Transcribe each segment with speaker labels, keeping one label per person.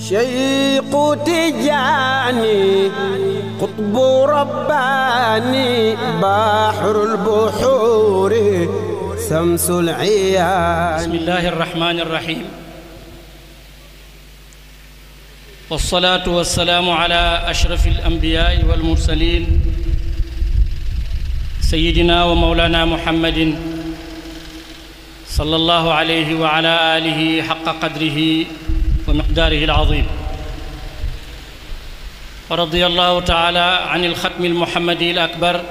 Speaker 1: شيخ تجاني قطب رباني بحر البحور شمس العيان.
Speaker 2: بسم الله الرحمن الرحيم، والصلاة والسلام على أشرف الأنبياء والمرسلين سيدنا ومولانا محمد صلى الله عليه وعلى آله حق قدره ومقداره العظيم. ورضي الله تعالى عن الختم المحمدي الأكبر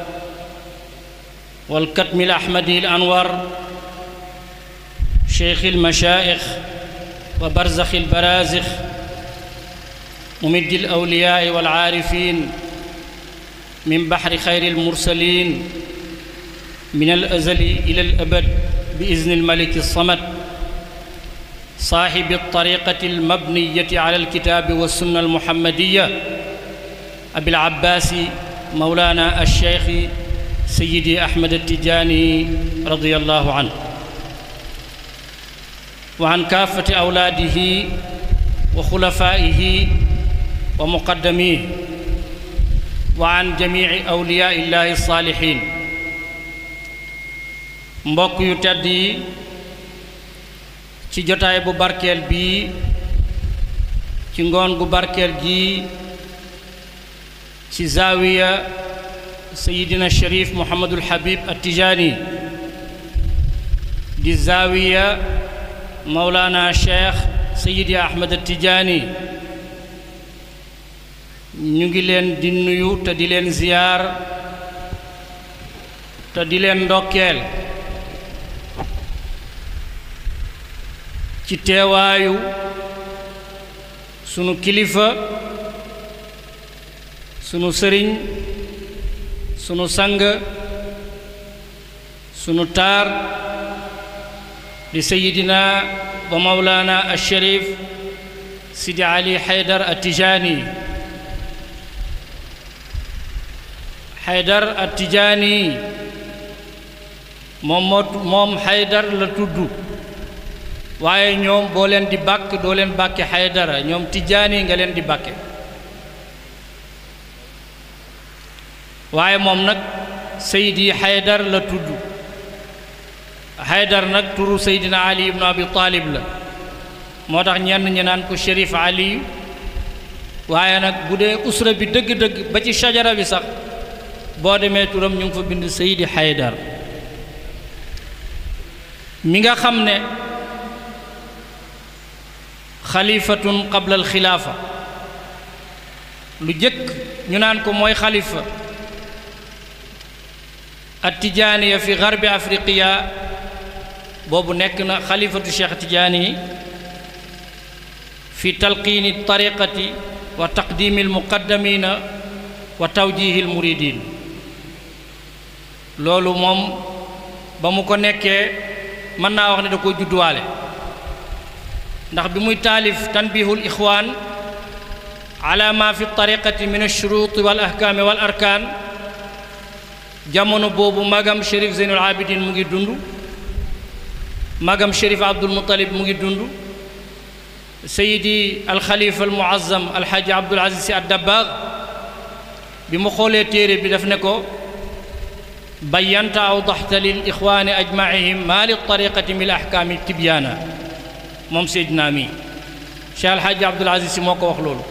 Speaker 2: والكتم الأحمدي الأنور شيخ المشايخ وبرزخ البرازخ ممد الأولياء والعارفين من بحر خير المرسلين من الأزل إلى الأبد بإذن الملك الصمد صاحب الطريقة المبنية على الكتاب والسنة المحمدية أبي العباس مولانا الشيخ سيدي أحمد التجاني رضي الله عنه، وعن كافة أولاده وخلفائه ومقدميه، وعن جميع أولياء الله الصالحين. mbokk yu tedd yi ci jotaay bu barkeel bii ci ngoon gu barkeel gi ci zaawiya sayidina Sharif Mouhamadul Habib At-Tijani di zaawiya Mawlana Cheikh Sayidi Ahmed At-Tijani, ñu ngi leen di nuyu te di leen ziyaar te di leen ndokkeel ci teewaayu sunu kilifa, sunu sëriñ, sunu sang, sunu taar di sayidina wa mawlana al-Sharif Sidi Ali Haydar At-Tijani. Haydar At-Tijani moom Haydar la tudd, waaye ñoom boo leen di bàkk doo leen bàkke Haydara, ñoom Tijaani nga leen di bàkke. waaye moom nag Seydi Haydar la tudd. Haydar nag turu Seydina Ali ibnu Abi Talib la, moo tax ñenn ñi naan ko Chérif Ali, waaye nag bu dee usra bi dëgg-dëgg ba ci sajara bi sax boo demee turam ñu ngi fa bind Seydi Haydar mi nga xam ne xalifatun qabla alxilaafa, lu jëkk ñu naan ko mooy xalifa At-Tijaaniya fi garbi Afriqiya, boobu nekk na xalifatu Cheikh Tijaani fi talqiini tariqati wa taqdiimi almuqaddamina wa tawjihi almuridin. loolu moom ba mu ko nekkee mën naa wax ne da ko judduwaale, ndax bi muy taalif tanbihul ixwaan ala ma fi tariqati min alshuruuti wal ahkaami wal arkaan, jamono boobu magam Chérif Zeynul Abidin mu ngi dund, magam Chérif Abdul Muttalib mu ngi dund, sayidi alxalifa almuazzam alxaaji Abdul Aziz Si Ad-Dabbaax bi mu xoolee téere bi daf ne ko bayyanta awdaxta lil ixwaani ajmaihim maa li tariqati min ahkaami tibyaana. moom Seydina mi Cheikh alxaaji Abdul Aziz Si moo ko wax loolu,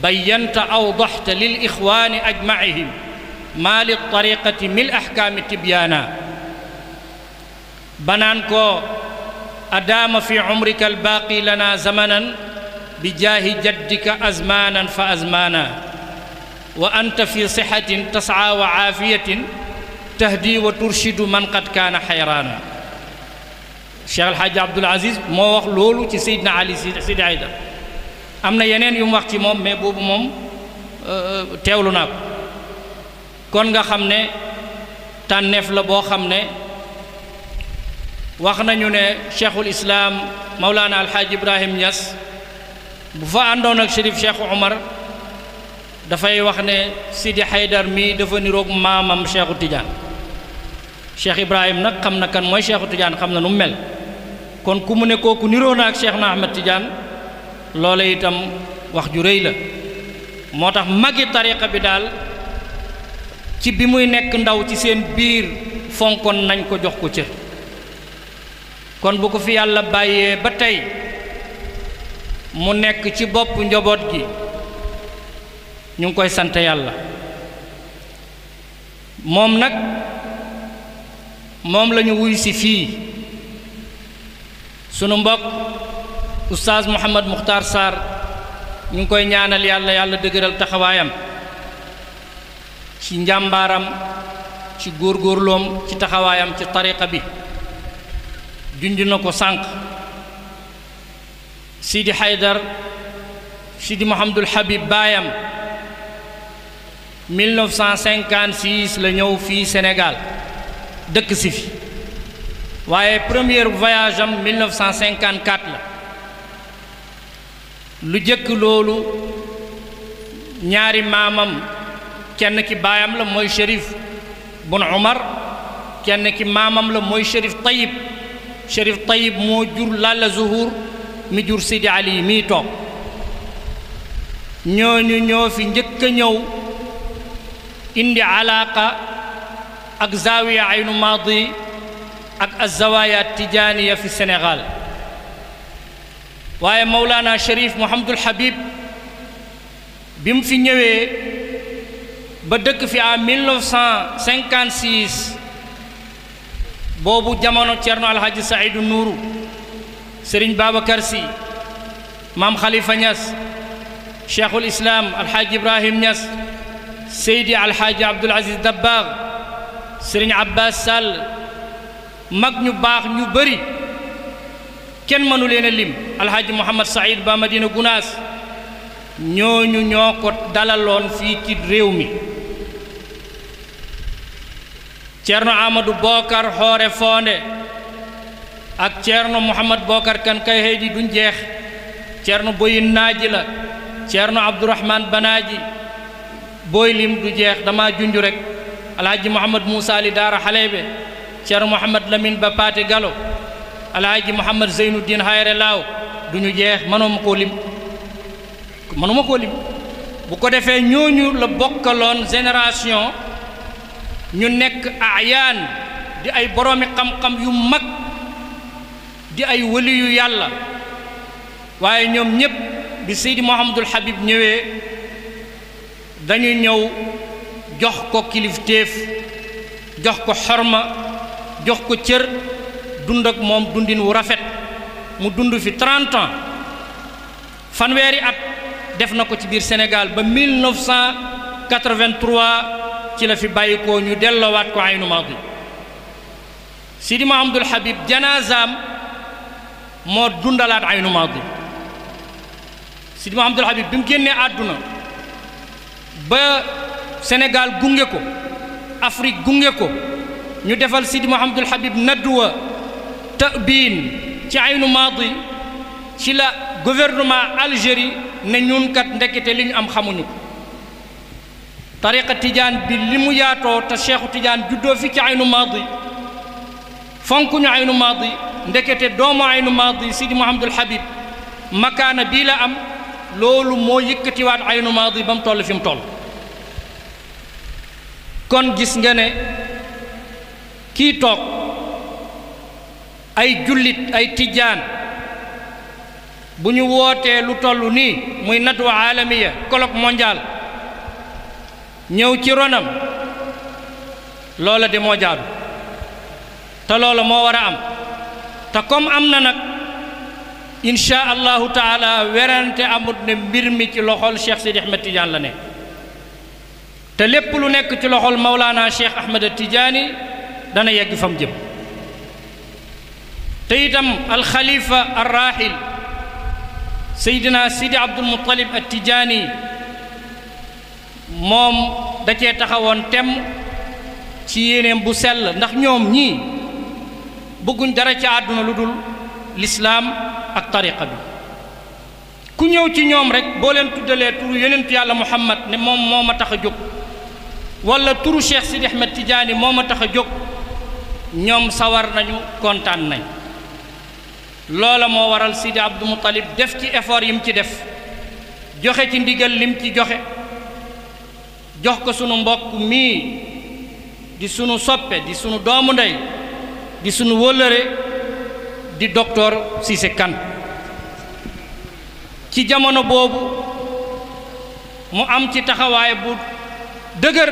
Speaker 2: bayyanta awdaxta lil ixwaani ajmaihim maa li tariqati min ahkaami tibyaana. banaan ko adaama fi umrika albaaqi lana zamanan bi jaahi jaddika azmaanan fa azmaana wa anta fi sixatin tas'a wa aafiyatin tahdi wa turshidu man qad kaana xayraana. Cheikh alxaaji Abdul Aziz moo wax loolu ci Seydina Ali Sidi Haydar. am na yeneen yu mu wax ci moom mais boobu moom teewlu naa ko. kon nga xam ne tànneef la boo xam ne wax nañu ne cheikhul islaam Mawlana Alxaaji Ibrahim Niass bu fa àndoon ak Chérif Cheikh Omar dafay wax ne Sidi Haydar mi dafa niroog maamam Cheikhu Tidiane. Cheikh Ibrahim nag xam na kan mooy Cheikhu Tidiane, xam na nu mu mel, kon ku mu ne kooku niroo na ak Cheikh na Ahmed Tidiane loola itam wax ju rëy la moo tax magi tariqa bi daal ci bi muy nekk ndaw ci seen biir fonkoon nañ ko jox ko cër kon bu ko fi yàlla bàyyee ba tey mu nekk ci bopp njaboot gi ñu ngi koy sant yàlla moom nag moom lañu wuy si fii sunu mbokk oustaz Mouhamed Mukhtar Sarr ñu ngi koy ñaanal yàlla dëgëral taxawaayam ci njàmbaaram ci góorgóorloom ci taxawaayam ci tariqa bi junj na ko sànq Sidi Haydar Sidi Mouhamadul Habib baayam 1956 la ñëw fii Sénégal dëkk si fi waaye premier voyage am 1954 la lu jëkk loolu ñaari maamam kenn ki baayam la mooy Chérif bun Umar kenn ki maamam la mooy Chérif Tayyib moo jur Lalla Zuhur mi jur Sidi Ali mii toog ñooñu ñoo fi njëkk a ñëw indi alaaqa ak zawiya aynu maadi ak azawaya tijaaniya fi Sénégal waaye Mawlana Chérif Mouhamadul Habib bi mu fi ñëwee ba dëkk fi en 1956 boobu jamono Cerno Alhaji Saïdou Nourou Serigne Babacar Sy Maam Khalifa Niass Cheikhul Islam Alhaji Ibrahim Niass Seydi Alhaji Abdoul Aziz Dabakh Serigne Abbas Sall mag ñu baax ñu bëri kenn mënu leen a lim Alhaji Mouhamad Saïd Ba Madina Gounass ñooñu ñoo ko dalaloon fii ci réew mi Ceerno Amadou Bokar Hoore Fonde ak Ceerno Mouhamad Bokar Kan kay heydi duñ jeex Ceerno Boyin Naaji la Ceerno Abdourahman Banaaji booy lim du jeex dama junj rek Alhaji Mouhamad Moussa Ali Daara Halebe Ceerno Mouhamad Lamine Ba Paate Galo Alhaji Mouhamad Zeynuddin Hayre Laaw duñu jeex mënuma koo lim bu ko defee ñooñu la bokkaloon génération ñu nekk ayaan di ay boroomi xam-xam yu mag di ay wali yu yàlla waaye ñoom ñépp bi Seydi Mouhamadul Habib ñëwee dañu ñëw jox ko kilifteef jox ko xorma jox ko cër dund ak moom dundin wu rafet mu dund fi 30 ans fanweeri at def na ko ci biir Sénégal ba 1983 ci la fi bàyyi ko ñu delloowaat ko aynu maadi Sidi Mouhamadul Habib janazaam moo dundalaat aynu maadi Sidi Mouhamadul Habib bi mu génnee àdduna ba Sénégal gunge ko Afrique gunge ko ñu defal Sidi Mouhamadul Habib nadwa ta'biin ci aynu maadi ci la gouvernement Algérie ne ñun kat ndekete li ñu am xamuñu ko tariqa tijaan bi li mu yaatoo te cheikhu tijaan juddoo fi ci aynu maadi fonkuñu aynu maadi ndekete doomu aynu maadi Sidi Mouhamadul Habib makaana bii la am loolu moo yëkkatiwaat aynu maadi ba mu toll fi mu toll kon gis nga ne kii toog ay jullit ay tijaan bu ñu wootee lu toll nii muy nadwa alamiya colloque mondial ñëw ci ronam loola de moo jaadu te loola moo war a am te comme am na nag insha allahu taala werante amut ne mbir mi ci loxol Cheikh Sidi Ahmed Tidiane la ne te lépp lu nekk ci loxol Maulana Cheikh Ahmed Tidiane dana yegg fam jëm te itam alxalifa arrahil Seydina Sidi Abdul Muttalib At-Tijaani moom da cee taxawoon tem ci yéeneem bu sell ndax ñoom ñii bëgguñ dara ci àdduna lu dul lislaam ak tariqa bi ku ñëw ci ñoom rek boo leen tuddalee turu yonentu yàlla Muhammad ne moom moo ma tax a jóg wala turu Cheikh Sidi Ahmed Tidiane moo ma tax a jóg ñoom sawar nañu kontaan nañ loola moo waral Sidi Abdou Moutalib def ci effort yim ci def joxe ci ndigal lim ci joxe jox ko sunu mbokk mii di sunu soppe di sunu doomu ndey di sunu wóllëre di docteur Cissé Kane ci jamono boobu mu am ci taxawaay bu dëgër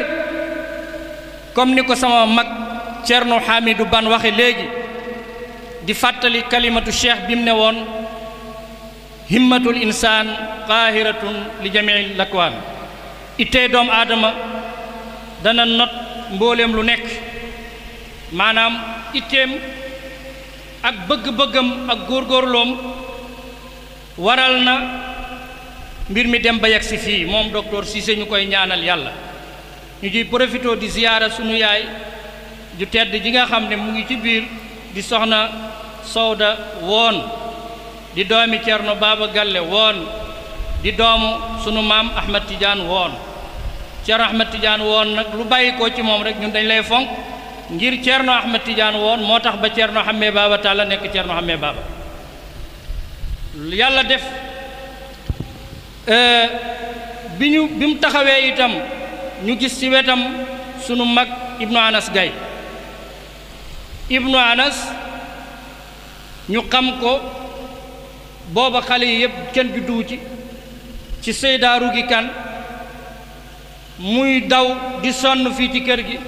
Speaker 2: comme ni ko sama mag Thierno Hamidou Ban waxe léegi di fàttali kalimatu cheikh bi mu ne woon himmatul insaan qaahiratun li jamii lakwaan ittee doom aadama dana not mbooleem lu nekk maanaam itteem ak bëgg-bëggam ak góorgóorloom waral na mbir mi dem ba yegg si fii moom docteur Cissé ñu koy ñaanal yàlla ñu ciy profité di ziyaara sunu yaay ju tedd ji nga xam ne mu ngi ci biir di soxna Sowda woon di doomi Cerno Baba Galle woon di doomu sunu maam Ahmad Tidiane woon Cerno Ahmad Tidiane woon nag lu bàyyi ko ci moom rek ñun dañ lay fonk ngir Cerno Ahmad Tidiane woon moo tax ba Cerno Xammee Baba Talla nekk Cerno Xammee Baba yàlla def bi mu taxawee itam ñu gis ci wetam sunu mag Ibnu Anas Gaye Ibnu Anas ñu xam ko booba xale yi yëpp kenn judduwu ci Seyda Rugi Kan muy daw di sonn fii ci kër gi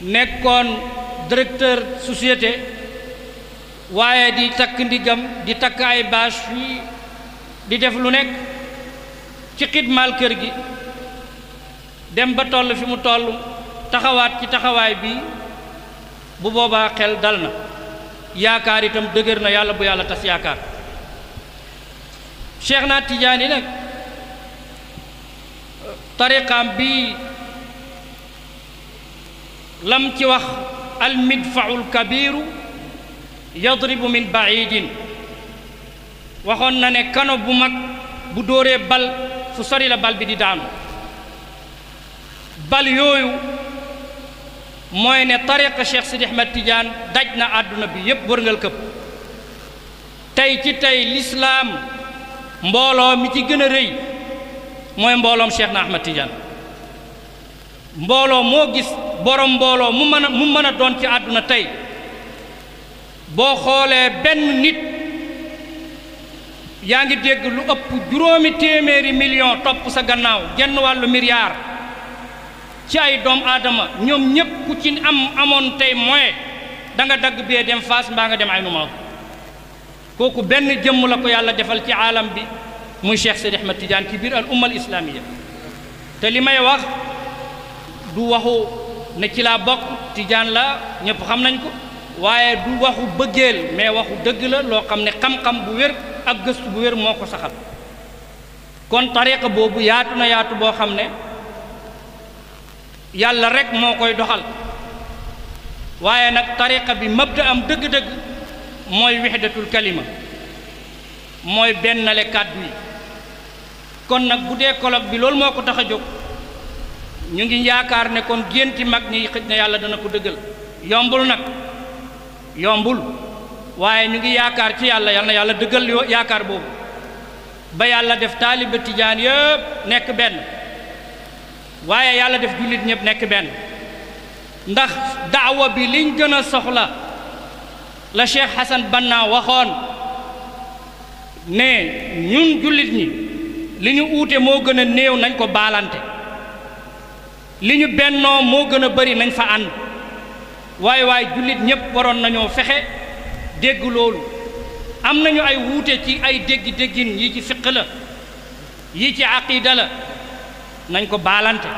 Speaker 2: nekkoon directeur société waaye di takk ndigam di takk ay bâche fii di def lu nekk ci xidmaal kër gi dem ba toll fi mu toll taxawaat ci taxawaay bi bu boobaa xel dal na yaakaar itam dëgër na yàlla bu yàlla tas yaakaar Cheikh na Tidiane nag tariqaam bi lam ci wax almidfaul kabiru yadribu min baidin waxoon na ne kano bu mag bu dóoree bal fu sori la bal bi di daanu bal yooyu mooy ne tariqa Cheikh Sidi Ahmed Tidiane daj na àdduna bi yépp wërngal këpp tey ci tey lislaam mbooloo mi ci gën a rëy mooy mbooloom Cheikh na Ahmed Tidiane mbooloo moo gis borom mbooloo mu mën a doon ci àdduna tey boo xoolee benn nit yaa ngi dégg lu ëpp juróomi téeméeri million topp sa gannaaw genn wàllu milliard ci ay doom aadama ñoom ñépp ku ci amoon tey moyen da nga dagg bee dem Fass mbaa nga dem ay numaag kooku benn jëmm la ko yàlla defal ci aalam bi muy Cheikh Sidi Ahmed Tidiane ci biir al umma al islamiya te li may wax du waxu ne ci laa bokk Tidiane la ñëpp xam nañ ko waaye du waxu bëggeel mais waxu dëgg la loo xam ne xam-xam bu wér ak gëstu bu wér moo ko saxal kon tariqa boobu yaatu na yaatu boo xam ne yàlla rek moo koy doxal waaye nag tariqa bi mabda am dëgg-dëgg mooy wixdatul kalima mooy bennale kàddu yi kon nag bu dee colloque bi loolu moo ko tax a jóg ñu ngi yaakaar ne kon génti mag ñi xëj na yàlla dana ko dëggal yombul nag yombul waaye ñu ngi yaakaar ci yàlla yal na yàlla dëggal yaakaar boobu ba yàlla def taaliba tijaan yëpp nekk benn waaye yàlla def jullit ñëpp nekk benn ndax daawa bi liñ gën a soxla la Cheikh Hassan Banna waxoon ne ñun jullit ñi li ñu uute moo gën a néew nañ ko baalante li ñu bennoo moo gën a bari nañ fa ànd waaye jullit ñëpp waroon nañoo fexe dégg loolu am nañu ay wuute ci ay déggi-déggin yi ci fiq la yi ci aqida la nañ ko baalante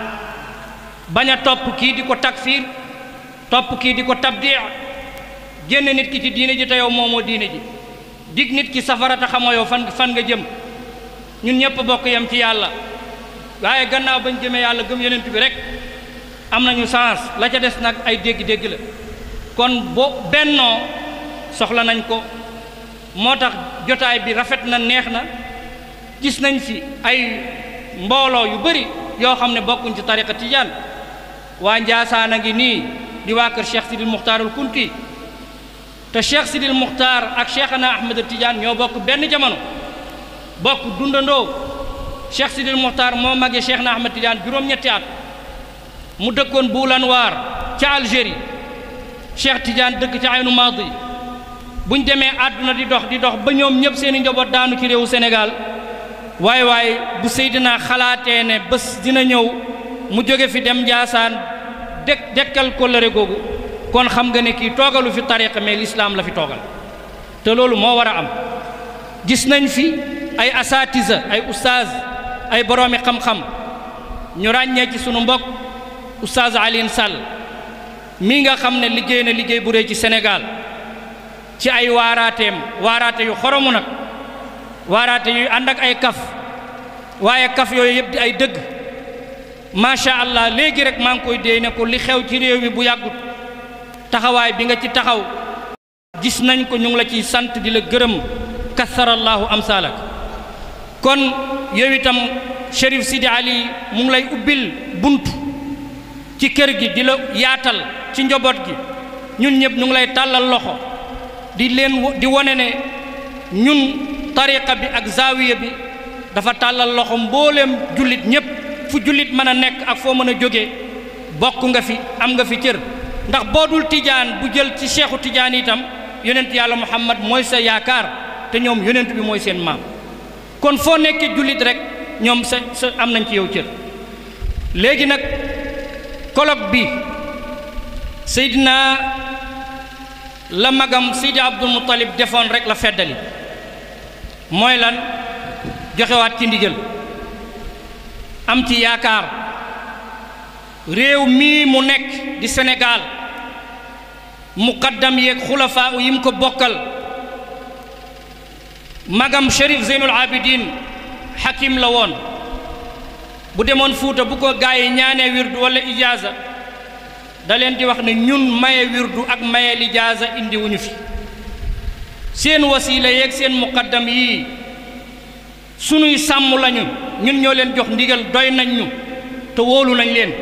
Speaker 2: bañ a topp kii di ko takfiir topp kii di ko tabdi génne nit ki ci diine ji te yow moomoo diine ji dig nit ki safara te xamoo yow fan nga jëm ñun ñëpp bokk yem ci yàlla waaye gannaaw bañ jëmee yàlla gëm yonent bi rek am nañu sens la ca des nag ay dégg-dégg la kon bennoo soxla nañ ko moo tax jotaay bi rafet na neex na gis nañ fi ay mbooloo yu bari yoo xam ne bokkuñ ci tariqa tijaan waa Njaasaan a ngi nii di waa kër Cheikh Sidil Muxtaarul Kunti te te Cheikh Sidil Muxtaar ak Cheikhana Ahmed Tidiane ñoo bokk benn jamono bokk dundandoo Cheikh Sidil Muxtaar moo magee Cheikhana Ahmed Tidiane juróom-ñetti at mu dëkkoon Boulanwar ca Algérie Cheikh Tidiane dëkk ca Aynu Maadi buñ demee àdduna di dox ba ñoom ñëpp seeni njaboot daanu ci réewu Sénégal waaye bu Seydina xalaatee ne bés dina ñëw mu jóge fi dem Njaasaan dekkal kóllëre googu kon xam nga ne kii toogalu fi tariqa mais l'islam la fi toogal te loolu moo war a am gis nañ fi ay asatisa ay oustaz ay boroomi xam-xam ñu ràññee ci sunu mbokk oustaz Alioune Sall mii nga xam ne liggéey na liggéey bu rëy ci Sénégal ci ay waaraate yu xoromu nag waaraate yu ànd ak ay kaf waaye kaf yooyu yëpp di ay dëgg macha allah léegi rek maa ngi koy déy ne ko li xew ci réew mi bu yàggut taxawaay bi nga ci taxaw gis nañ ko ñu ngi la ciy sant di la gërëm kasarallahu amsalak kon yow itam Chérif Sidi Ali mu ngi lay ubbil bunt ci kër gi di la yaatal ci njaboot gi ñun ñëpp ñu ngi lay tàllal loxo di wone ne ñun tariqa bi ak zaawiya bi dafa tàllal loxo mbooleem jullit ñëpp fu jullit mën a nekk ak foo mën a jógee bokk nga fi am nga fi cër ndax boo dul tijaan bu jël ci cheikhu tijaan itam yonent yàlla Muhammad mooy sa yaakaar te ñoom yonent bi mooy seen maam kon foo nekkee jullit rek ñoom sa am nañ ci yow cër léegi nag colloque bi Seydina la magam Seydi Abdul Muttalib defoon rek la feddali mooy lan joxewaat ci ndigal am ci yaakaar réew mii mu nekk di Sénégal muqaddam yeeg xulafaa yi mu ko bokkal magam Chérif Zeynul Abidin hakim la woon bu demoon Fuuta bu ko gaa yi ñaanee wirdu wala ijaaza da leen di wax ne ñun maye wirdu ak maye lijaaza indi wuñu fi seen wasiila yeeg seen muqaddam yii sunuy sàmm lañu ñun ñoo leen jox ndigal doy nañ ñu te wóolu nañ leen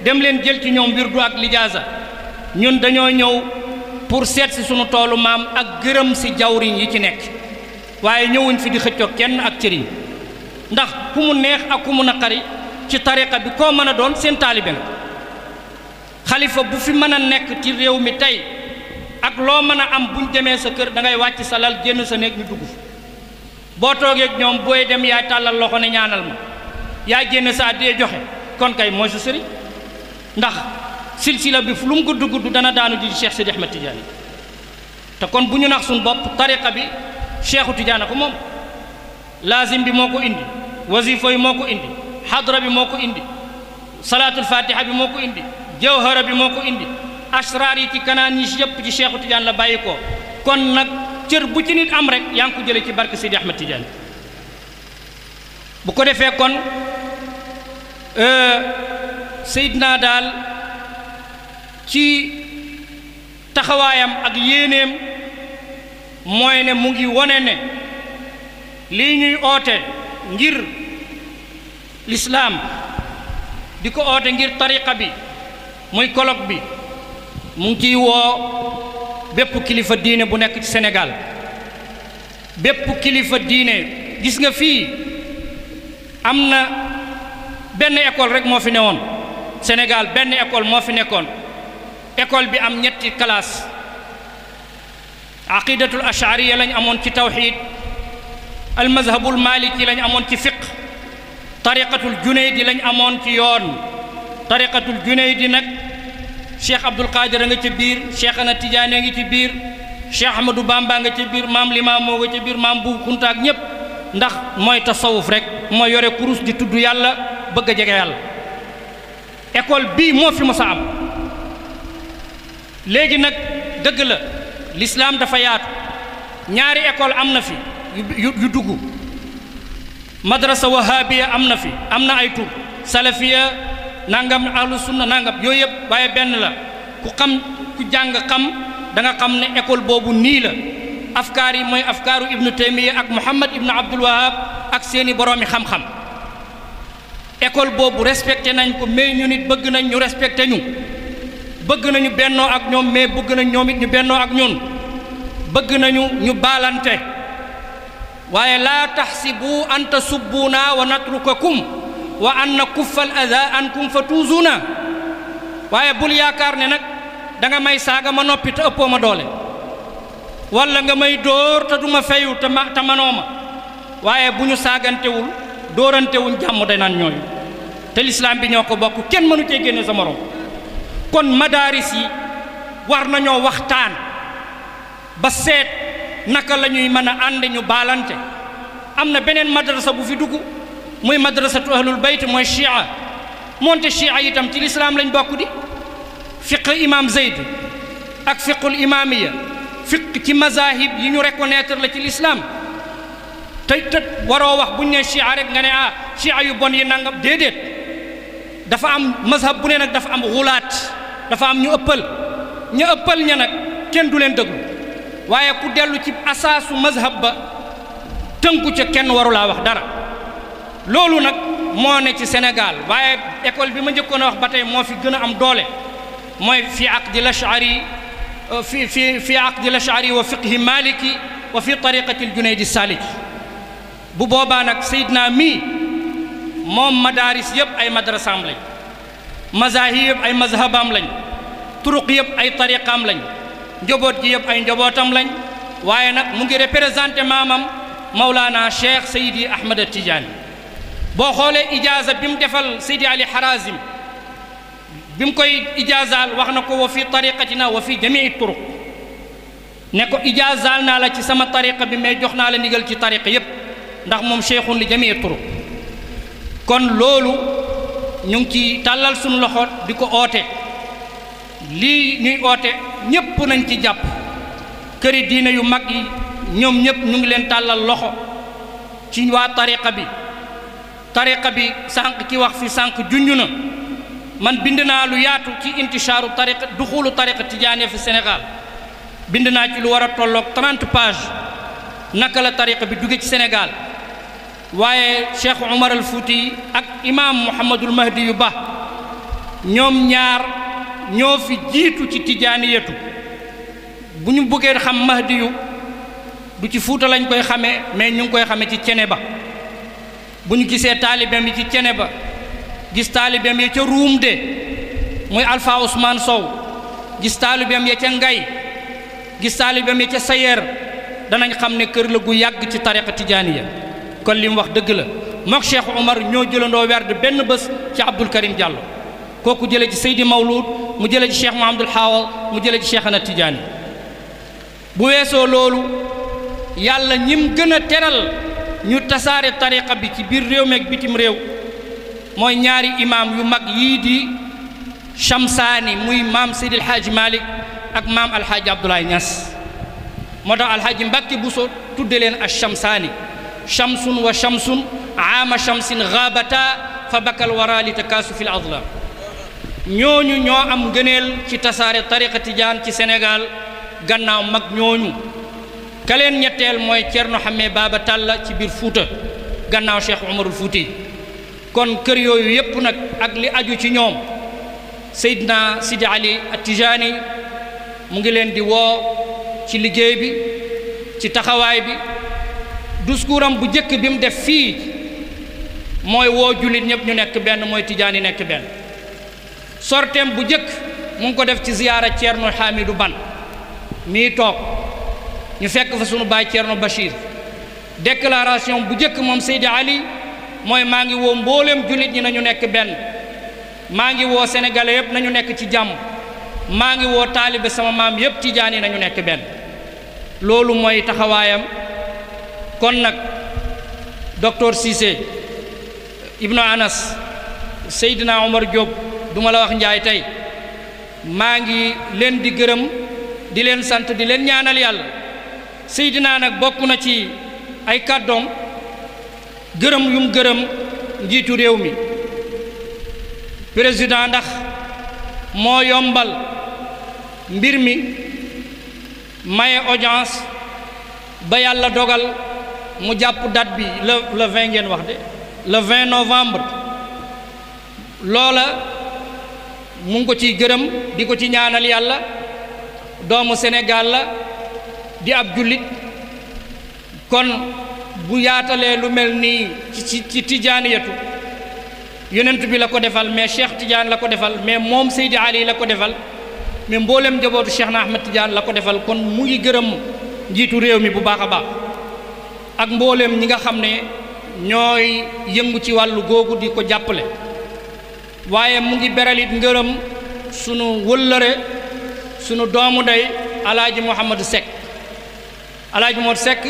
Speaker 2: dem leen jël ci ñoom wirdu ak lijaaza ñun dañoo ñëw pour seet si sunu toolu maam ak gërëm si jawriñ yi ci nekk waaye ñëwuñ fi di xëccoo kenn ak cëriñ ndax ku mu neex ak ku mu naqari ci tariqa bi koo mën a doon seen taalibe nga xalifa bu fi mën a nekk ci réew mi tey ak loo mën a am buñ demee sa kër da ngay wàcc sa lal génn sa néeg ñu dugg boo toogeeg ñoom booy dem yaay tàllal loxo ne ñaanal ma yaay génn sa àddee joxe kon kay mooy sa sëriñ ndax silsila bi fu lu mu gudd gudd dana daanu ji Cheikh Sidi Ahmed Tidiane te kon bu ñu nax suñu bopp tariqa bi Cheikhu Tidiane ko moom laazim bi moo ko indi wasifa yi moo ko indi xadra bi moo ko indi salaatul fatiha bi moo ko indi jawhara bi moo ko indi asraar yi ci kanaan ñi yëpp ci Cheikhu Tidiane la bàyyi ko kon nag cër bu ci nit am rek yaa ngi ko jëlee ci barke Sidi Ahmed Tidiane bu ko defee kon Seydina daal ci taxawaayam ak yéeneem mooy ne mu ngi wone ne lii ñuy oote ngir lislaam di ko oote ngir tariqa bi muy colloque bi mu ngi ciy woo bépp kilifa diine bu nekk ci Sénégal bépp kilifa diine gis nga fii am na benn école rek moo fi newoon Sénégal benn école moo fi nekkoon école bi am ñetti classe aqidatul ashariya lañ amoon ci tawxid almazhabul maliki lañ amoon ci fiqh tariqatul junaydi lañ amoon ci yoon tariqatul junaydi nag cheikh Abdul Qadir a nga ci biir Cheikhana Tidiane a ngi ci biir cheikh Ahmadou Bamba nga ci biir maam Limaamoo nga ci biir maam Bu Kunta ak ñépp ndax mooy tasawuf rek mooy yore kurus di tudd yàlla bëgg a jege yàlla école bii moo fi mos a am léegi nag dëgg la l'islam dafa yaatu ñaari école am na fi yu dugg madrasa wahabiya am na fi am na ay tur salafiya nangam ahlu sunna nangam yooyu yëpp waaye benn la ku xam ku jàng xam da nga xam ne école boobu nii la afkaar yi mooy afkaaru ibnu taymiya ak muhammad ibnu abdul wahab ak seeni boroomi xam-xam école boobu respecté nañ ko mais ñu nit bëgg nañ ñu respecté ñu bëgg nañu bennoo ak ñoom mais bëgg nañ ñoom it ñu bennoo ak ñun bëgg nañu ñu baalante waaye laa taxsibu an tasubbuuna wa natrukakum wa an nakuffa al adaa ankum fa tuuzuuna waaye bul yaakaar ne nag da nga may saaga ma noppi te ëppoo ma doole walla nga may dóor te du ma fayu te manoo ma waaye bu ñu saagantewul dóorantewuñ jàmm day naan ñooyu te lislaam bi ñoo ko bokk kenn mënu cee génne sa morom kon madaaris yi war nañoo waxtaan ba seet naka la ñuy mën a ànd ñu baalante am na beneen madrasa bu fi dugg muy madrasatu ahlul bayt mooy chia moonte chia itam ci lislaam lañ bokk di fiq imam Zayd ak fiqul imamiya fiq ci mazahib yi ñu reconnaître la ci lislaam te waroo wax buñ ne chia rek nga ne chia yu bon yi nangam déedéet dafa am mazhab bu ne nag dafa am xulaat dafa am ñu ëppal ña nag kenn du leen dëglu waaye ku dellu ci asaasu mazhab ba tënku ca kenn warulaa wax dara loolu nag moo ne ci Sénégal waaye école bi ma njëkkoon a wax ba tey moo fi gën a am doole mooy fi aqdi lashari fi aqdi lashari wa fiqhi maliki wa fi tariqati al-Junayd as-Saliki bu boobaa nag Seydina mii moom madaaris yëpp ay madrasaam lañ mazahib yëpp ay mazhabam lañ turuq yëpp ay tariqaam lañ njaboot gi yëpp ay njabootam lañ waaye nag mu ngi représenté maamam Mawlana Cheikh Seydi Ahmad Tidiane boo xoolee ijaaza bi mu defal Seydi Ali Harazim bi mu koy ijaazaal wax na ko wa fi tariqatina wa fi jamii turuq ne ko ijaazaal naa la ci sama tariqa bi mais jox naa la ndigal ci tariqa yëpp ndax moom cheikhun li jamii turuq kon loolu ñu ngi ci tàllal suñu loxo di ko oote lii ñuy oote ñépp nañ ci jàpp këri diine yu mag yi ñoom ñépp ñu ngi leen tàllal loxo ci waa tariqa bi sànq ki wax fi sànq junj na man bind naa lu yaatu ci intishaaru tariqa duxulu tariqa tijaaniya fi Sénégal bind naa ci lu war a tolloog 30 pages naka la tariqa bi dugge ci Sénégal waaye Cheikh Omar al Fouti ak imam Mouhamadul Mahdi yu ba ñoom ñaar ñoo fi jiitu ci tijaaniyatu bu ñu bëggee xam Mahdi yu du ci Fuuta lañ koy xamee mais ñu ngi koy xamee ci cene ba bu ñu gisee taalibeem yi ci cene ba gis taalibeem ya ca ruum de muy Alpha Ousmane Sow gis taalibeem ya ca Ngay gis taalibeem ya ca Sayer danañ xam ne kër la gu yàgg ci tariqa tijaaniya kon li mu wax dëgg la mook Cheikh Omar ñoo jëlandoo werd benn bés ci Abdul Karim Diallo kooku jële ci Seydi Mawlud mu jële ci Cheikh Mahamadul Hawa mu jële ci Cheikhana Tijaani bu weesoo loolu yàlla ñim gën a teral ñu tasaare tariqa bi ci biir réew meek bitim réew mooy ñaari imaam yu mag yii di Shamsaani muy maam Seydi El Hadji Malick ak maam Alhaaji Abdoulaye Niass moo tax Alhaaji Mbàkke Buso tudde leen ak Shamsaani shamsun wa shamsun aama shamsin gaabata fa bakal wara li takaasu fi l adlam ñooñu ñoo am ngëneel ci tasaare tariqa tijaan ci Sénégal gannaaw mag ñooñu ka leen ñetteel mooy Cerno Xamme Baaba Talla ci biir Fuuta gannaaw Cheikh Umarul Fuuti kon kër yooyu yépp nag ak li aju ci ñoom Seydina Sidi Ali At-Tijaani mu ngi leen di woo ci liggéey bi ci taxawaay bi discours am bu njëkk bi mu def fii mooy woo jullit ñëpp ñu nekk benn mooy tijaan yi nekk benn sorteem bu njëkk mu ngi ko def ci ziyaara Ceerno Hamidou Ban mii toog ñu fekk fa sunu baay Ceerno Bachir déclaration bu njëkk moom Seydi Ali mooy maa ngi woo mbooleem jullit ñi nañu nekk benn maa ngi woo sénégalais yëpp nañu nekk ci jàmm maa ngi woo taalibe sama maam yëpp tijaan yi nañu nekk benn loolu mooy taxawaayam kon nag docteur Cissé Ibnu Anas Seydina Omar Diop duma la wax njaay tey maa ngi leen di gërëm di leen sant di leen ñaanal yàlla Seydina nag bokk na ci ay kàddoom gërëm yum gërëm njiitu réew mi président ndax moo yombal mbir mi maye audience ba yàlla dogal mu jàpp date bi le 20 ngeen wax de le 20 novembre loola mu ngi ko ciy gërëm di ko ci ñaanal yàlla doomu Sénégal la di ab jullit kon bu yaatalee lu mel nii ci tijaaniyatu yonent bi la ko defal mais Cheikh Tidiane la ko defal mais moom Seydi Ali la ko defal mais mboolem njabootu Cheikh na Ahmed Tidiane la ko defal kon mu ngi gërëm njiitu réew mi bu baax a baax ak mboolem ñi nga xam ne ñooy yëngu ci wàllu googu di ko jàppale waaye mu ngi beralit ngërëm sunu wëllëre sunu doomu ndey alaaji Mouhamadou Seck alaaji Mouhamadou Seck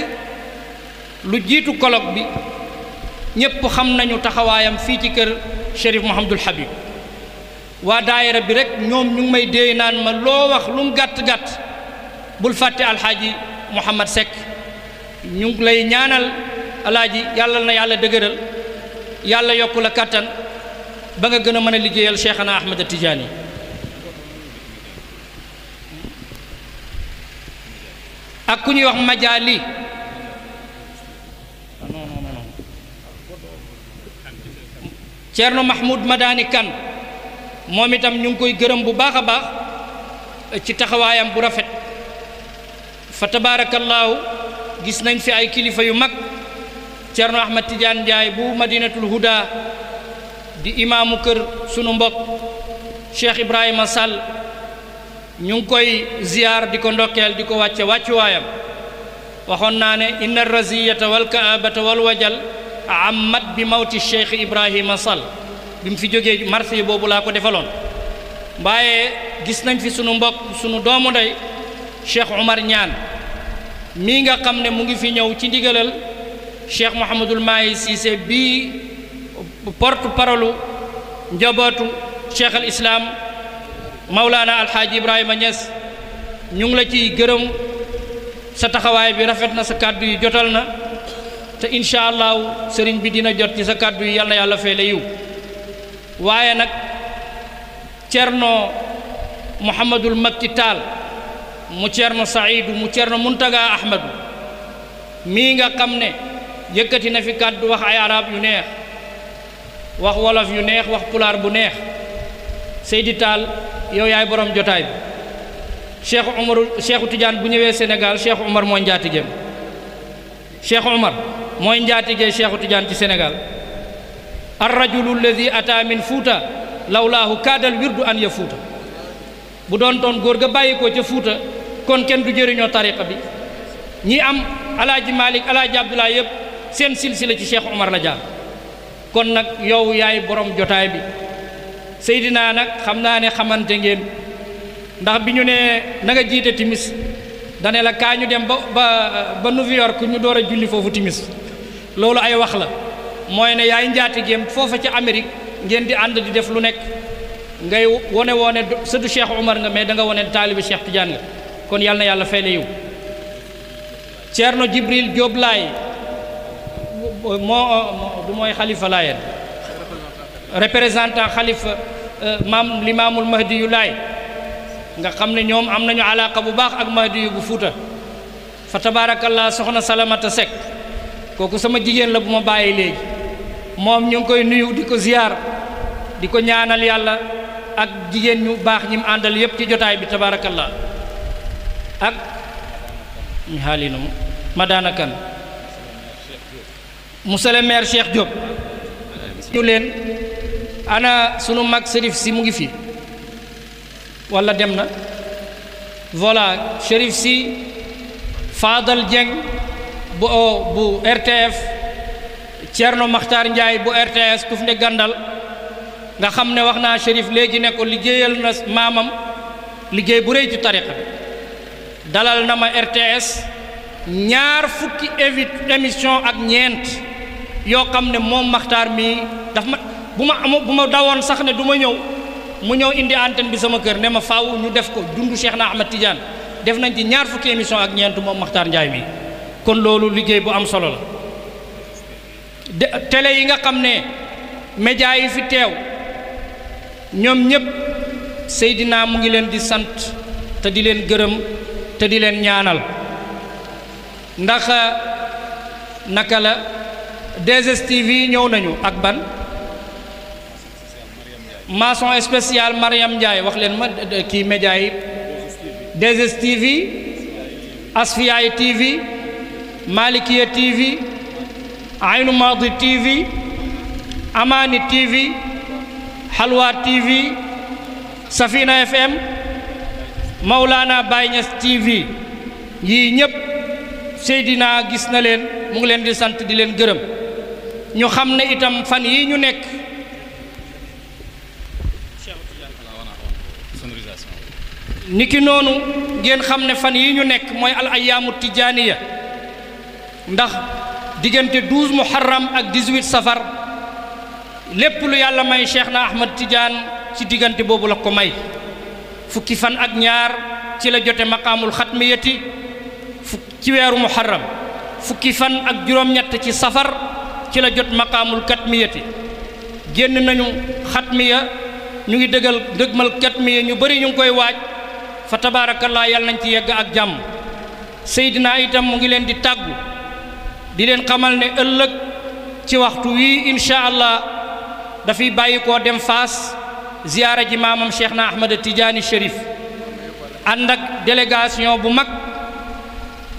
Speaker 2: lu jiitu colloque bi ñépp xam nañu taxawaayam fii ci kër Chérif Mouhamadul Habib waa daayira bi rek ñoom ñu ngi may déey naan ma loo wax lu mu gàtt-gàtt bul fàtte alxaaji Mouhamad Seck ñu ngi lay ñaanal alaaji yàlla na yàlla dëgëral yàlla yokku la kàttan ba nga gën a mën a liggéeyal Cheikhana Ahmed Tidiane ak ku ñuy wax Majaali Ceerno Mahmoud Madani Kan moom itam ñu ngi koy gërëm bu baax a baax ci taxawaayam bu rafet fa tabaarakallaahu gis nañ fi ay kilifa yu mag Ceerno Ahmed Tidiane Ndiaye bu Madinatul Huda di imaamu kër sunu mbokk Cheikh Ibrahima Sall ñu ngi koy ziyaar di ko ndokkeel di ko wàcce wàccuwaayam waxoon naa ne inna raziyata wal kaabata wal wajal ammat bi mawti Cheikh Ibrahima Sall bi mu fi jógee marché boobu laa ko defaloon waaye gis nañ fi sunu mbokk sunu doomu ndey Cheikh Oumar Ñaan mii nga xam ne mu ngi fi ñëw ci ndigalal Cheikh Mouhamadul Mahi Cissé bii porte parole njabootu Cheikh al Islam Maulana Alhaaji Ibrahima Niass ñu ngi la ciy gërëm sa taxawaay bi rafet na sa kàddu yi jotal na te incha allahu sëriñ bi dina jot ci sa kàddu yi yal na yàlla fay la yiw waaye nag Cerno Mouhamadul Makki Taal mu Cerno Saidu mu Cerno Muntaga Ahmadu mii nga xam ne yëkkati na fi kàddu wax ay arab yu neex wax wolof yu neex wax pulaar bu neex Seydi Taal yow yaay borom jotaay bi Cheikhu Tidiane bu ñëwee Sénégal Cheikh Omar mooy njaatigeem Cheikh Omar mooy njaatigee Cheikhu Tidiane ci Sénégal ar rajulu alladi ata min fuuta lawlaahu kaadal wirdu an ya fuuta bu doon toon góor ga bàyyi ko ca fuuta kon kenn du jëriñoo tariqa bi ñi am alaaji Malik alaaji Abdoulaye yëpp seen silsila ci Cheikh Omar la jaar kon nag yow yaay borom jotaay bi Seydina nag xam naa ne xamante ngeen ndax bi ñu ne na nga jiite timis dane la kaa ñu dem ba New York ñu door a julli foofu timis loolu ay wax la mooy ne yaay njaatigéem foofa ca Amérique ngeen di ànd di def lu nekk ngay wone sëtu Cheikh Omar nga mais da nga wone taalibi Cheikh Tidiane nga kon yàlla na yàlla fay la yiw Ceerno Jibril Jóob Laay du mooy xalifa Laayeen représentant xalifa maam Limaamul Mahdi yu Laay nga xam ne ñoom am nañu alaaka bu baax ak Mahdi yu bu Fuuta fa tabarakallah soxna Salamata Seck kooku sama jigéen la bu ma bàyyi léegi moom ñu ngi koy nuyu di ko ziyaar di ko ñaanal yàlla ak jigéen ñu baax ñi mu àndal yépp ci jotaay bi tabarakallah ak ñu xaalinum Madana Kan monsieur le maire Cheikh Diop ñu leen ana sunu mag Chérif si mu ngi fi wala dem na voilà Chérif si Fadal Dieng bu RTF Thierno Makhtar Ndiaye bu RTS tuf ne gàndal nga xam ne wax naa Chérif léegi ne ko liggéeyal na maamam liggéey bu rëy ci tariqa bi dalal na ma RTS ñaar fukki émission ak ñeent yoo xam ne moom Makhtar mi daf ma bu ma dawoon sax ne du ma ñëw mu ñëw indi antenne bi sama kër ne ma faaw ñu def ko dundu Cheikh na Ahmed Tidiane def nañ ci ñaar fukki émission ak ñeent moom Makhtar Ndiaye mi kon loolu liggéey bu am solo la télé yi nga xam ne média yi fi teew ñoom ñëpp Seydina mu ngi leen di sant te di leen gërëm te di leen ñaanal ndax naka la 2STV ñëw nañu ak ban mention spéciale Mariam Ndiaye wax leen ma kii média yi 2STV Asfiyahi TV, Malikiya TV, Aynu Maadi TV, Amani TV, Halwa TV, Safina FM, Maulana Baye Niass TV yii ñëpp Seydina gis na leen mu ngi leen di sant di leen gërëm ñu xam ne itam fan yii ñu nekk niki noonu ngeen xam ne fan yii ñu nekk mooy al ayyaamu tijaaniya ndax diggante 12 muharram ak 18 safar lépp lu yàlla may Cheikh na Ahmad Tidiane ci diggante boobu la ko may fukki fan ak ñaar ci la jote maqaamul xatmiyati ci weeru muharram fukki fan ak juróom-ñett ci safar ci la jot maqaamul katmiyati génn nañu xatmiya ñu ngi dëgmal katmiya ñu bëri ñu ngi koy waaj fa tabaarakallaa yàlla nañ ci yegg ak jàmm Seydina itam mu ngi leen di tàggu di leen xamal ne ëllëg ci waxtu wii incha allah dafay bàyyi koo dem Faas ziyaara ji maamam Cheikh na Ahmad Tidiane Chérif ànd ak délégation bu mag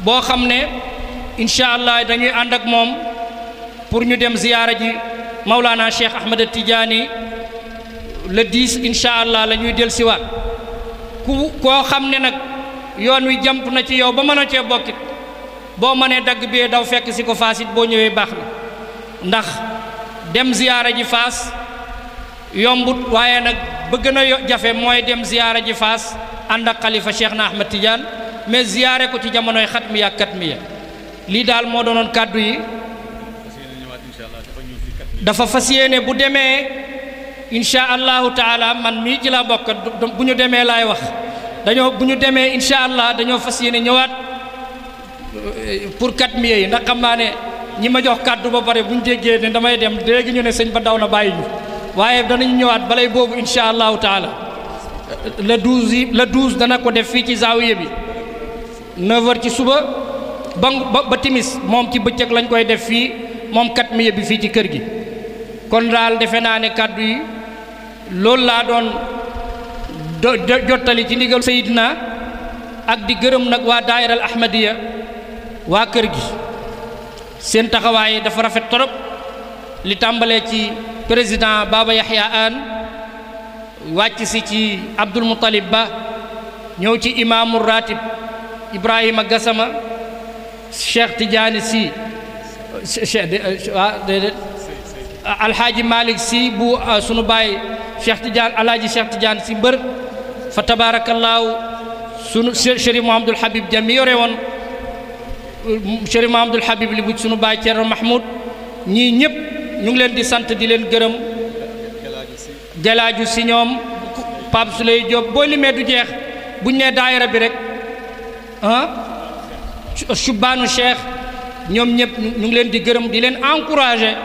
Speaker 2: boo xam ne incha allah dañuy ànd ak moom pour ñu dem ziyaara ji Maulana Cheikh Ahmad Tidiane le 10 incha allah la ñuy del siwaat koo xam ne nag yoon wi jàmp na ci yow ba mën a cee bokkit boo mënee dagg bee daw fekk si ko Faas it boo ñëwee baax na ndax dem ziyaara ji Faas yombut waaye nag bëgg na jafe mooy dem ziyaara ji Faas ànd ak xalifa Cheikh na Ahmad Tidiane mais ziyaare ko ci jamonoy xatmiya ak katmiya lii daal moo doonoon kàddu yi dafa fas yéene bu demee incha allahu taala man mii ci laa bokk bu ñu demee laay wax bu ñu demee incha allah dañoo fas yéene ñëwaat pour katmiya yi ndax xam naa ne ñi ma jox kàddu ba pare bu ñu déggee ne damay dem léegi ñu ne sëñ ba daw na bàyyi ñu waaye danañu ñëwaat balay boobu incha allahu taala le 12 dana ko def fii ci zaawiya bi 9h ci suba ba timis moom ci bëccëg lañ koy def fii moom katmiya bi fii ci kër gi kon daal defe naa ne kàddu yi loolu laa doon jottali ci ndigal Seydina ak di gërëm nag waa daayira al ahmadiya waa kër gi seen taxawaay dafa rafet torop li tàmbalee ci président Baba Yahya Anne wàcc si ci Abdul Muttalib Ba ñëw ci imaamu ratib Ibrahima Gassama Cheikh Tidiane si alhaaji Malick si bu sunu baay Cheikh Tidiane alhaaji Cheikh Tidiane si mbër fa tabaarakallaahu sunu Chérif Mouhamadoul Habib Dia mi yore woon Chérif Mouhamadoul Habib li bu sunu baay Thierno Mahmoud ñii ñëpp ñu ngi leen di sant di leen gërëm jalaaju si ñoom Pape Souley Diop boo limee du jeex buñ nee daayira bi rek Chubbaanu Cheikh ñoom ñëpp ñu ngi leen di gërëm di leen encouragé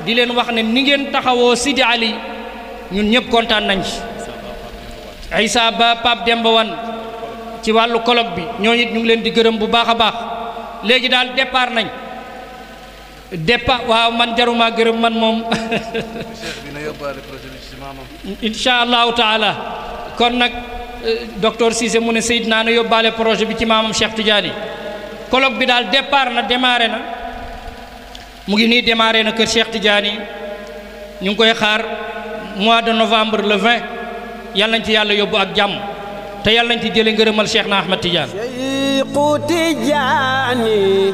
Speaker 2: di leen wax ne ni ngeen taxawoo Sidi Ali ñun ñëpp kontaan nañ ci Issa Ba Pape Demba Wan ci wàllu colloque bi ñooñu it ñu ngi leen di gërëm bu baax a baax léegi daal départ nañ waaw man jaruma gërëm man moom incha allahu taala kon nag docteur Cissé mu ne Seydina na yóbbaale projet bi ci maamam Cheikh Tidiane colloque bi daal départ na démarré na mu ngi nii démarré na kër Cheikh Tidiane ñu ngi koy xaar mois de novembre le 20 yàlla nañ ci yàlla yóbbu ak jàmm te yàlla nañ ci jële ngërëmal Cheikh na Ahmad Tidiane
Speaker 1: Cheikhu Tidiane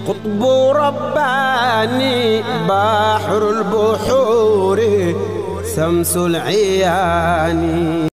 Speaker 1: qutbu rabbani bahrul buhuri samsul iyani